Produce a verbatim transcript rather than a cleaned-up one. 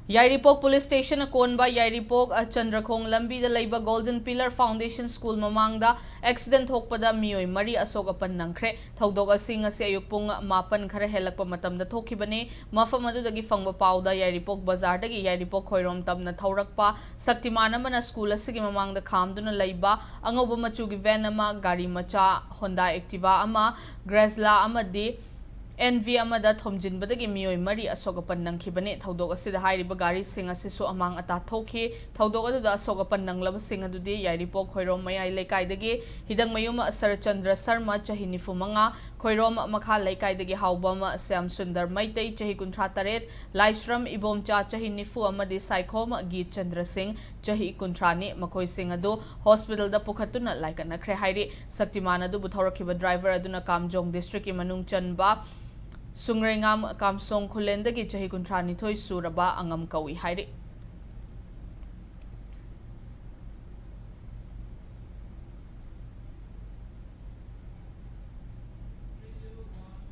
ꯌꯥꯏꯔꯤꯄꯣꯛ police station ꯑꯀꯣꯟꯕ ꯌꯥꯏꯔꯤꯄꯣꯛ, ꯑ, ꯆꯟꯗ꯭ꯔꯈꯣꯡ ꯂꯝꯕꯤꯗ ꯂꯩꯕ ꯒꯣꯜꯗꯟ ꯄꯤꯂꯔ ꯐꯥꯎꯟꯗꯦꯁꯟ ꯁ꯭ꯀꯨꯜ ꯃꯃꯥꯡꯗ ꯑꯦꯛꯁꯤꯗꯦꯟ ꯊꯣꯛꯄꯗ ꯃꯤꯑꯣꯏ ꯃꯔꯤ ꯑꯁꯣꯛ ꯑꯄꯟ ꯅꯪꯈ꯭ꯔꯦ꯫ ꯊꯧꯗꯣꯛ ꯑꯁꯤ ꯉꯁꯤ ꯑꯌꯨꯛ ꯄꯨꯡ ꯃꯥꯄꯟ ꯈꯔ ꯍꯦꯜꯂꯛꯄ ꯃꯇꯝꯗ ꯊꯣꯛꯈꯤꯕꯅꯤ꯫ ꯃꯐꯝ ꯑꯗꯨꯗꯒꯤ ꯐꯪꯕ ꯄꯥꯎꯗ ꯌꯥꯏꯔꯤꯄꯣꯛ ꯕꯖꯥꯔꯗꯒꯤ ꯌꯥꯏꯔꯤꯄꯣꯛ ꯈꯣꯏꯔꯣꯝ ꯇꯝꯅ ꯊꯧꯔꯛꯄ ꯁꯛꯇꯤꯃꯥꯟ ꯑꯃꯅ ꯁ꯭ꯀꯨꯜ ꯑꯁꯤꯒꯤ ꯃꯃꯥꯡꯗ ꯈꯥꯝꯗꯨꯅ ꯂꯩꯕ ꯑꯉꯧꯕ ꯃꯆꯨꯒꯤ ꯚꯦꯟ ꯑꯃ, ꯒꯥꯔꯤ ꯃꯆꯥ ꯍꯣꯟꯗꯥ ꯑꯦꯛꯇꯤꯚꯥ ꯑꯃ, ꯒ꯭ꯔꯦꯖꯂꯥ ꯑꯃꯗꯤ ꯑꯦꯟ ꯚꯤ ꯑꯃꯗ ꯊꯣꯝꯖꯤꯟꯕꯗꯒꯤ ꯃꯤꯑꯣꯏ ꯃꯔꯤ ꯑꯁꯣꯛ ꯑꯄꯟ ꯅꯪꯈꯤꯕꯅꯤ꯫ ꯊꯧꯗꯣꯛ ꯑꯁꯤꯗ ꯍꯥꯏꯔꯤꯕ ꯒꯥꯔꯤꯁꯤꯡ ꯑꯁꯤꯁꯨ ꯑꯃꯥꯡ ꯑꯇꯥ ꯊꯣꯛꯈꯤ꯫ ꯊꯧꯗꯣꯛ ꯑꯗꯨꯗ ꯑꯁꯣꯛ ꯑꯄꯟ ꯅꯪꯂꯕꯁꯤꯡ ꯑꯗꯨꯗꯤ ꯌꯥꯏꯔꯤꯄꯣꯛ ꯈꯣꯏꯔꯣꯝ ꯃꯌꯥꯏ ꯂꯩꯀꯥꯏꯗꯒꯤ ꯍꯤꯗꯪꯃꯌꯨꯝ ꯁꯔꯆꯟꯗ꯭ꯔ ꯁꯔꯃ, ꯆꯍꯤ ꯅꯤꯐꯨ ꯃꯉꯥ, ꯈꯣꯏꯔꯣꯝ ꯃꯈꯥ ꯂꯩꯀꯥꯏꯗꯒꯤ ꯍꯥꯎꯕꯝ ꯁ꯭ꯌꯥꯝ ꯁꯨꯟꯗꯔ ꯃꯩꯇꯩ, ꯆꯍꯤ ꯀꯨꯟꯊ꯭ꯔꯥ ꯇꯔꯦꯠ, ꯂꯥꯏꯁ꯭ꯔꯝ ꯏꯕꯣꯝꯆꯥ, ꯆꯍꯤ ꯅꯤꯐꯨ ꯑꯃꯗꯤ ꯁꯥꯏꯈꯣꯝ ꯒꯤꯠ ꯆꯟꯗ꯭ꯔ ꯁꯤꯡ, ꯆꯍꯤ ꯀꯨꯟꯊ꯭ꯔꯥꯅꯤ꯫ ꯃꯈꯣꯏꯁꯤꯡ ꯑꯗꯨ ꯍꯣꯁꯄꯤꯇꯥꯜꯗ ꯄꯨꯈꯠꯇꯨꯅ ꯂꯥꯏꯀꯠꯅꯈ꯭ꯔꯦ ꯍꯥꯏꯔꯤ꯫ ꯁꯛꯇꯤꯃꯥꯟ ꯑꯗꯨꯕꯨ ꯊꯧꯔꯛꯈꯤꯕ ꯗ꯭ꯔꯥꯏꯚꯔ ꯑꯗꯨꯅ ꯀꯥꯝꯖꯣꯡ ꯗꯤꯁꯇ꯭ꯔꯤꯛꯀꯤ ꯃꯅꯨꯡ ꯆꯟꯕ ꯁꯨꯡꯔꯩꯉꯥꯝ ꯀꯥꯝꯁꯣꯡ ꯈꯨꯂꯦꯟꯗꯒꯤ ꯆꯍꯤ ꯀꯨꯟꯊ꯭ꯔꯥ ꯅꯤꯊꯣꯏ ꯁꯨꯔꯕ ꯑꯉꯝ ꯀꯧꯏ ꯍꯥꯏꯔꯤ꯫